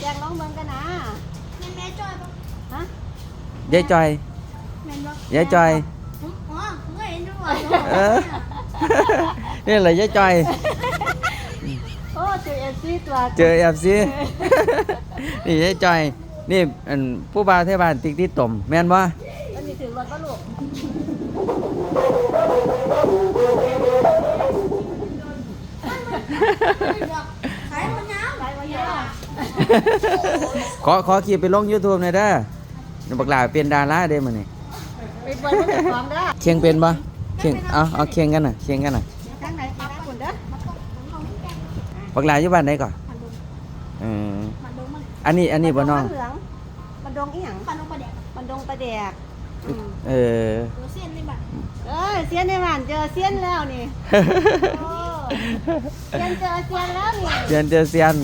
ຢາກລອງເບິ່ງກັນນະ. ແມ່ນແມ່ຈ້ອຍບໍ່? ຮະ? ຍາຍຈ່ອຍ ແມ່ນບໍ່? ຍາຍຈ່ອຍ ຜົມ ອໍ ເຄີຍເຫັນຢູ່ ເອີ ນີ້ແຫຼະຍາຍຈ່ອຍ. ໂອ້ ເຈີເອັຟຊີຕົວ ເຈີເອັຟຊີ ນີ້ຍາຍຈ່ອຍ ນີ້ອັນຜູ້ບ່າວໄທບ້ານຕິດຕິດຕົມ ແມ່ນບໍ່? ອັນນີ້ຖືກລົດບໍ່ລູກ? ຂໍ ຂໍຄລິບໄປລົງຢູທູບແດ່ເດີ. ບັກຫຼ້າເປັນດາລາເດ້ມື້ນີ້. ໄປເບິ່ງເຈົ້າຂອງເດີ. ຄຽງເປັນບໍ່? ຄຽງ ເອົາ ເອົາຄຽງກັນນະ ຄຽງກັນນະ. ທາງໃດ? ທາງພຸ້ນເດີ. ບັກຫຼ້າຢູ່ບ້ານໃດເກາະ? ເອີ ອັນນີ້ ອັນນີ້ບໍ່ນ້ອງ? ບ້ານດອງອີ່ຫຍັງ? ບ້ານດອງປາແດກ ບ້ານດອງປາແດກ. ເອີ ເອີ ຊຽນໃນບ້ານ ເອີ ຊຽນໃນບ້ານ ເຈີຊຽນແລ້ວນີ້. ໂອ້ ຊຽນເຈີຊຽນແລ້ວນີ້ ຊຽນເຈີຊຽນ.